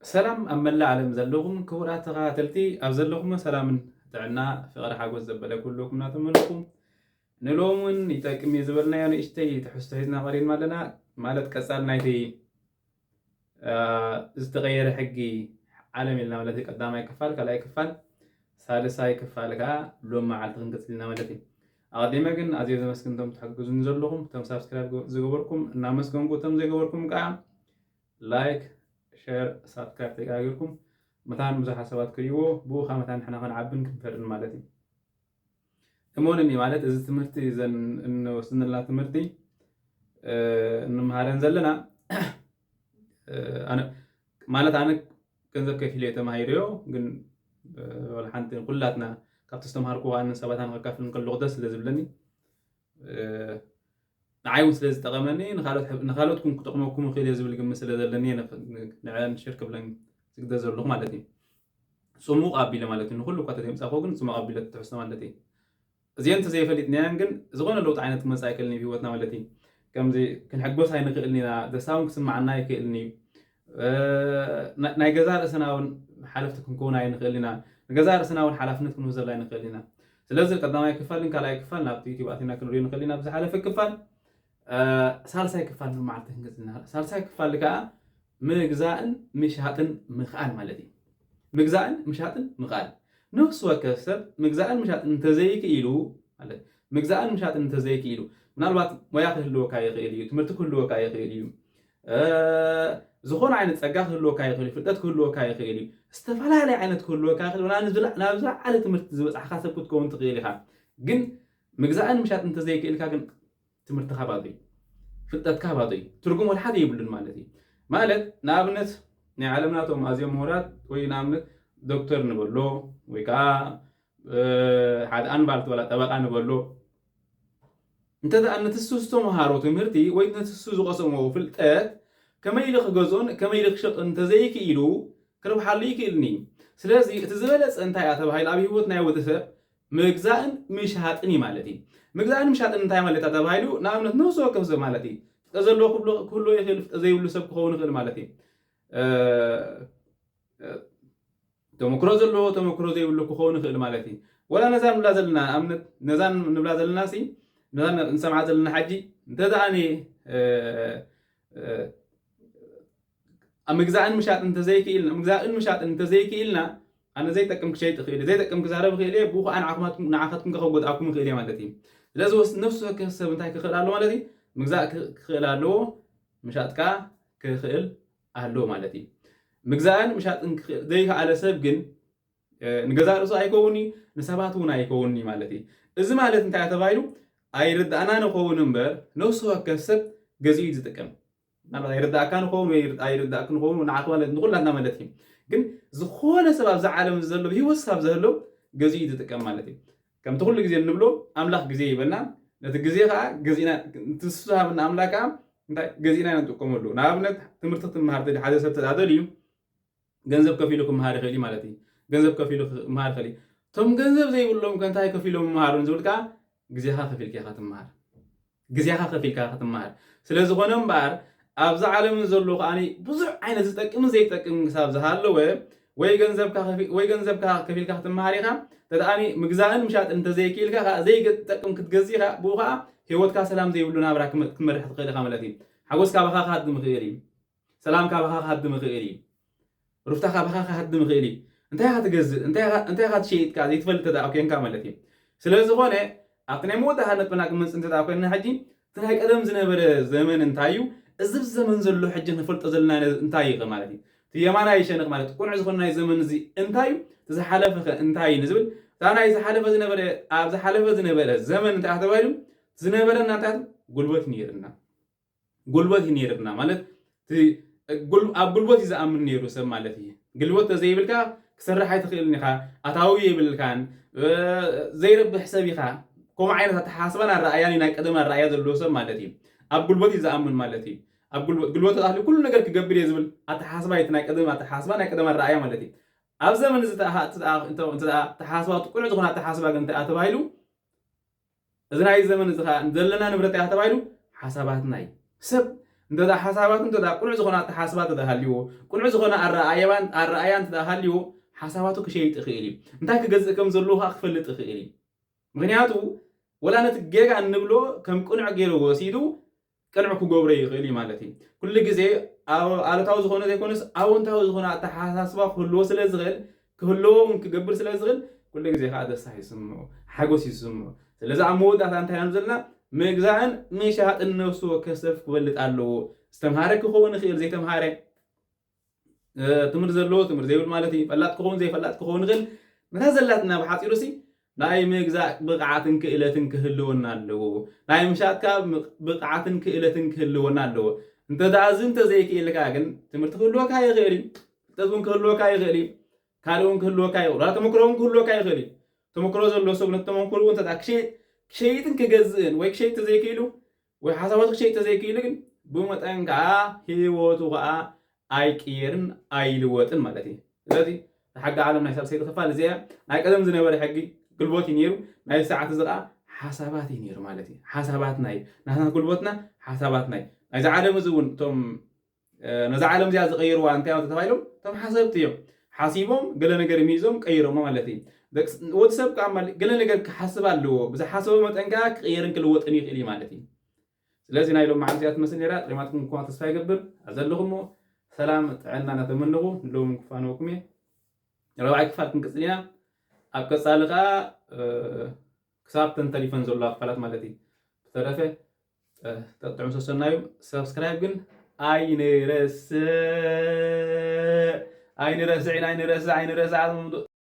ሰላም ኣብ መላእ ዓለም ዘለኹም ክቡራት ተኸታተልቲ፣ ኣብ ዘለኹም ሰላምን ጥዕና፣ ፍቕሪ፣ ሓጎስ ዘበለ ኩልኩም እናተመነኹም፣ ንሎም እውን ይጠቅም እዩ ዝበልናዮ ንእሽተይ ትሕዝቶ ሒዝና ቀሪብና ኣለና። ማለት ቀጻል ናይቲ ዝተቐየረ ሕጊ ዓለም ኢልና ማለት እዩ። ቀዳማይ ክፋል፣ ካልኣይ ክፋል፣ ሳልሳይ ክፋል ከዓ ሎም መዓልቲ ክንቅጽል ኢና ማለት እዩ። ኣቐዲመ ግን ኣዝየ ዘመስግን እቶም ትሕግዙኒ ዘለኹም፣ እቶም ሳብስክራይብ ዝገበርኩም እናመስገንኩ፣ እቶም ዘይገበርኩም ከዓ ላይክ፣ ሸር፣ ሳብስክራይብ ተጋጊርኩም መታን ብዙሓት ሰባት ክርእይዎ፣ ብኡ ከዓ መታን ንሕና ክንዓብን ክንፈርን ማለት እዩ። እመኑኒ ማለት እዚ ትምህርቲ፣ እዘን እንወስድ ዘለና ትምህርቲ እንመሃረን ዘለና፣ ኣነ ማለት ኣነ ገንዘብ ከፊለ ተማሂረዮ፣ ግን ዋላ ሓንቲ ኩላትና ካብቲ ዝተምሃርኩ ኣነ ሰባት ኣነ ከካፍል እንከለኹ ደስ ስለ ዝብለኒ፣ ንዓይ እውን ስለ ዝጠቐመኒ ንኻልኦት ክጠቕመኩም ይኽእል እየ ዝብል ግምት ስለ ዘለኒ ንዐን ሽር ክብለን ዝግደ ዘለኹ ማለት እዩ። ጽሙቕ ኣቢለ ማለት እዩ። ንኹሉ እኳ ተዘይምጻእኩ ግን ጽሙቕ ኣቢለ ትሕዝቶ ማለት እዩ። እዚአን እንተዘይፈሊጥናየን ግን ዝኾነ ለውጢ ዓይነት ክመጽእ ኣይክእልን እዩ ህይወትና ማለት እዩ። ከምዚ ክንሕጎስ ኣይንኽእልን ኢና፣ ደስታ እውን ክስምዓና ኣይክእልን እዩ። ናይ ገዛ ርእስና እውን ሓለፍቲ ክንከውን ኣይንኽእል ኢና። ንገዛ ርእስና እውን ሓላፍነት ክንወስደሉ ኣይንኽእል ኢና። ስለዚ ቀዳማይ ክፋልን ካልኣይ ክፋል ናብቲ ዩቲዩብ ኣቲና ክንሪኦ ንኽእል ኢና ብዝሓለፈ ክፋል። ሳልሳይ ክፋል መዓልቲ ክንገዝና። ሳልሳይ ክፋል ከዓ ምግዛእን ምሻጥን ምኽኣል ማለት እዩ። ምግዛእን ምሻጥን ምኽኣል። ነፍሲ ወከፍ ሰብ ምግዛእን ምሻጥን እንተዘይክኢሉ ማለት፣ ምግዛእን ምሻጥን እንተዘይክኢሉ፣ ምናልባት ሞያ ክህልወካ ይኽእል እዩ፣ ትምህርቲ ክህልወካ ይኽእል እዩ፣ ዝኾነ ዓይነት ጸጋ ክህልወካ ይኽእል እዩ፣ ፍልጠት ክህልወካ ይኽእል እዩ፣ ዝተፈላለየ ዓይነት ክህልወካ ይኽእል፣ ናብ ዝለዓለ ትምህርቲ ዝበጻሕካ ሰብ ክትከውን ትኽእል ኢኻ። ግን ምግዛእን ምሻጥን እንተዘይክኢልካ ግን ትምህርትኻ ባዶ እዩ፣ ፍልጠትካ ባዶ እዩ፣ ትርጉም ወላ ሓደ የብሉን ማለት እዩ። ማለት ንኣብነት ናይ ዓለምና እቶም ኣዝዮም ምሁራት ወይ ንኣብነት ዶክተር ንበሎ ወይ ከዓ ሓደ ኣንባልት ዋላ ጠበቃ ንበሎ፣ እንተ ደኣ ነቲ ንሱ ዝተምሃሮ ትምህርቲ ወይ ነቲ ንሱ ዝቐሰሞ ፍልጠት ከመይ ኢሉ ክገዝኦን ከመይ ኢሉ ክሸጦን እንተዘይክኢሉ ክርብሓሉ ይክእልኒ እዩ። ስለዚ እቲ ዝበለጸ እንታይ እያ ተባሂሉ ኣብ ህይወት ናይ ወዲ ሰብ ምግዛእን ምሻጥን እዩ ማለት እዩ። ምግዛእን ምሻጥን እንታይ ማለት እያ ተባሂሉ ንኣብነት ነፍሲ ወከፍ ሰብ ማለት እዩ። ፍልጠት ዘለዎ ክህልዎ ይኽእል፣ ፍልጠት ዘይብሉ ሰብ ክኸውን ይኽእል ማለት እዩ። ተመክሮ ዘለዎ ተመክሮ ዘይብሉ ክኸውን ይኽእል ማለት እዩ። ወላ ነዛ ንብላ ዘለና ኣብነት ነዛ ንብላ ዘለና ሲ ነዛ ንሰምዓ ዘለና ሓጂ እንተ ደኣ ኣብ ምግዛእን ምሻጥን እንተዘይክኢልና ምግዛእን ምሻጥን እንተዘይክኢልና ኣነ ዘይጠቅም ክሸይጥ ክእል ዘይጠቅም ክዛረብ ክእል እየ ብኡ ከዓ ንዓኹማትኩም ንዓኻትኩም ከጎድኣኩም ይኽእል እየ ማለት እዩ። ስለዚ ወስ ነፍሲ ወከፍ ሰብ እንታይ ክኽእል ኣሎ ማለት እዩ? ምግዛእ ክኽእል ኣለዎ፣ ምሻጥ ከዓ ክኽእል ኣለዎ ማለት እዩ። ምግዛእን ምሻጥን ዘይከኣለ ሰብ ግን ንገዛእ ርእሱ ኣይከውን እዩ፣ ንሰባት እውን ኣይከውን እዩ ማለት እዩ። እዚ ማለት እንታይ ተባሂሉ ኣይርዳእና ንኸውን እምበር ነፍሲ ወከፍ ሰብ ገዚኡ እዩ ዝጥቀም። ምናልባት ኣይርዳእካ ንኸውን ወይ ኣይርዳእክ ንኸውን ንዓኽ ማለት ንኩላትና ማለት እዩ። ግን ዝኾነ ሰብ ኣብዛ ዓለም ዘሎ ብህይወት ስካብ ዘህሎ ገዚኡ እዩ ዝጥቀም ማለት እዩ። ከምቲ ኩሉ ግዜ እንብሎ ኣምላኽ ግዜ ይበና ነቲ ግዜ ከዓ ገዚእና ንሱ ዝሃበና ኣምላኽ ከዓ እንታይ ገዚእና ኢና ንጥቀመሉ። ንኣብነት ትምህርቲ ክትመሃር ሓደ ሰብ ተዳደል እዩ ገንዘብ ከፊሉ ክመሃር ይኽእል እዩ ማለት እዩ። ገንዘብ ከፊሉ ክመሃር ይኽእል እዩ። እቶም ገንዘብ ዘይብሎም ከ እንታይ ከፊሎም ይመሃሩ ንዝብል ከዓ ግዜኻ ከፊልካ ኢኻ ትመሃር። ግዜኻ ከፊልካ ኢኻ ትመሃር። ስለ ዝኾነ እምበኣር ኣብዛ ዓለም ዘሎ ከዓኒ ብዙሕ ዓይነት ዝጠቅምን ዘይጠቅምን ክሳብ ዝሃለወ ወይ ገንዘብካ ከፊ- ወይ ገንዘብካ ከፊልካ ክትመሃር ኢኻ። ተደኣኒ ምግዛእን ምሻጥን እንተዘይክኢልካ ከዓ ዘይጠቅም ክትገዝእ ኢኻ። ብኡ ከዓ ህይወትካ ሰላም ዘይብሉ ናብራ ክመ- ክትመርሕ ትኽእል ኢኻ ማለት እዩ። ሓጎስ ካባኻ ክሃድም ይኽእል እዩ። ሰላም ካባኻ ክሃድም ይኽእል እዩ። ሩፍታ ካባኻ ክሃድም ይኽእል እዩ። እንታይ ኢኻ ትገዝእ እንታይ ኢኻ እንታይ ኢኻ ትሸይጥ ከኣ ዘይትፈልጥ ተደኣ ኮይንካ ማለት እዩ። ስለ ዝኾነ ኣብቲ ናይ መወዳእታ ነጥብና ክመጽእ እንተ ደኣ ኮይንና ሕጂ እቲ ናይ ቀደም ዝነበረ ዘመን እንታይ እዩ? እዚ ኣብዚ ዘመን ዘሎ ሕጂ ንፈልጦ ዘለና እንታይ እዩ ማለት እዩ? እቲ የማናይ ሸነኽ ማለት ቅኑዕ ዝኾነ ናይ ዘመን እዚ እንታይ እዩ? እቲ ዝሓለፈ ከ እንታይ እዩ ንዝብል እታ ናይ ዝሓለፈ ዝነበረ ኣብ ዝሓለፈ ዝነበረ ዘመን እንታይ ተባሂሉ ዝነበረና እንታይ ጉልበት ነይርና ጉልበት እዩ ነይርና ማለት እቲ ጉል- ኣብ ጉልበት እዩ ዝኣምን ነይሩ ሰብ ማለት እዩ። ጉልበት ተዘይብልካ ክሰርሕ ኣይትኽእልን ኢኻ፣ ኣታዊ የብልካን፣ እ፣ ዘይረብሕ ሰብ ኢኻ። ከምኡ ዓይነት ኣተሓሳስባን ኣረኣያን እዩ ናይ ቀደም ኣረኣያ ዘለዎ ሰብ ማለት እዩ። ኣብ ጉልበት እዩ ዝኣምን ማለት እዩ። ኣብ ጉልበት ጉልበት ተታህሉ ኩሉ ነገር ክገብር እየ ዝብል ኣተሓሳስባ እዩ እቲ ናይ ቀደም ኣተሓሳስባ ናይ ቀደም ኣረኣያ ማለት እዩ። ኣብ ዘመን እዚ ተኣ- እንተ- እንተ- እንተ- ኣተሓሳስባ እቲ ቅኑዕ ዝኾነ ኣተሓሳስባ ግን እንታይ ተባሂሉ እዚ ናይ ዘመን እዚ ከዓ ዘለና ንብረት እያ ተባሂሉ ሓሳባትና እዩ ሰብ እንተ ሓሳባቱ እንተ ቅኑዕ ዝኾነ ኣተሓሳስባ እንተ ሃልይዎ፣ ቅኑዕ ዝኾነ ኣረኣእያን ኣረኣእያን እንተ ሃልይዎ፣ ሓሳባቱ ክሸይጥ ይኽእል እዩ። እንታይ ክገዝእ ከም ዘለዎ ከዓ ክፈልጥ ይኽእል እዩ። ምክንያቱ ወላ ነቲ ጌጋ እንብሎ ከም ቅኑዕ ገይሩ ወሲዱ ቅንዕ ክገብሮ ይኽእል እዩ ማለት እዩ። ኩሉ ግዜ ኣወ-፣ ኣሉታዊ ዝኾነ ዘይኮነስ ኣወንታዊ ዝኾነ ኣተሓሳስባ ክህልዎ ስለ ዝኽእል፣ ክህልዎ እውን ክገብር ስለ ዝኽእል፣ ኩሉ ግዜ ከዓ ደስታ ይስምዖ፣ ሓጎስ ይስምዖ። ስለዚ ኣብ መወዳእታ እንታይ ኢና ዘለና? ምግዛእን ምሻጥን ነፍሲ ወከፍ ሰብ ክፈልጥ ኣለዎ። ዝተምሃረ ክኸውን ይኽእል፣ ዘይተምሃረ፣ እ፣ ትምህርቲ ዘለዎ፣ ትምህርቲ ዘይብል ማለት እዩ። ፈላጥ ክኸውን ዘይፈላጥ ክኸውን ይኽእል። ነታ ዘላትና ብሓፂሩ ሲ ናይ ምግዛእ ብቕዓትን ክእለትን ክህልወና ኣለዎ። ናይ ምሻጥ ከዓ ም-፣ ብቕዓትን ክእለትን ክህልወና ኣለዎ። እንተ ደኣ እዚ እንተ ዘይክእልካ ግን ትምህርቲ ክህልወካ ይኽእል እዩ። ፍልጠት እውን ክህልወካ ይኽእል እዩ። ካልእ እውን ክህልወካ ይኽእል። ዋላ ተመክሮ እውን ክህልወካ ይኽእል እዩ። ተመክሮ ዘለዎ ሰብ ነቲ ተመክሮ እውን እንተ ደኣ ክሸ-፣ ክሸይጥን ክገዝእን ወይ ክሸይጥ ተዘይክኢሉ ወይ ሓሳባቱ ክሸይጥ ተዘይክኢሉ ግን ብመጠን ከዓ ህይወቱ ከዓ ኣይቅየርን ኣይልወጥን ማለት እዩ። ስለዚ እቲ ሕጊ ዓለም ናይ ሳልሰይቲ ክፋል እዚ እያ። ናይ ቀደም ዝነበረ ሕጊ ግልቦት እዩ ነይሩ። ናይ ሰዓት እዚ ከዓ ሓሳባት እዩ ነይሩ ማለት እዩ። ሓሳባትና እዩ። ናትና ጉልበትና ሓሳባትና እዩ። ናይዚ ዓለም እዚ እውን እቶም፣ እ፣ ነዛ ዓለም እዚኣ ዝቐይርዋ እንታይ እዮም ተባሂሎም? እቶም ሓሰብቲ እዮም። ሓሲቦም ገለ ነገር ሚዞም ቀይሮሞ ማለት እዩ። ደቂ ስ-፣ ወዲ ሰብ ከዓ ማለ-፣ ገለ ነገር ክሓስብ ኣለዎ። ብዝሓሰቦ መጠን ከዓ ክቕየርን ክልወጥን ይኽእል እዩ ማለት እዩ። ስለዚ ናይ ሎም መዓልቲ እዚኣ ትመስል ነይራ። ጥሪማትኩም ምኳኑ ተስፋ ይገብር። ኣብ ዘለኹሞ ሰላም ጥዕና እናተመነኹ ንሎም ክፋንወኩም እየ። ራብዓይ ክፋል ክንቅጽል ኢና። ኣብ ቀጻሊ ከዓ፣ እ፣ ክሳብ ተን ተሪፈን ዘለዋ ክፋላት ማለት እዩ። ብተረፈ፣ እ፣ ጠጥዑም ሰሰናዩ። ሰብስክራይብ ግን ኣይንረስዕ፣ ኣይንረስዕን፣ ኣይንረስዕ፣ ኣይንረስዕ።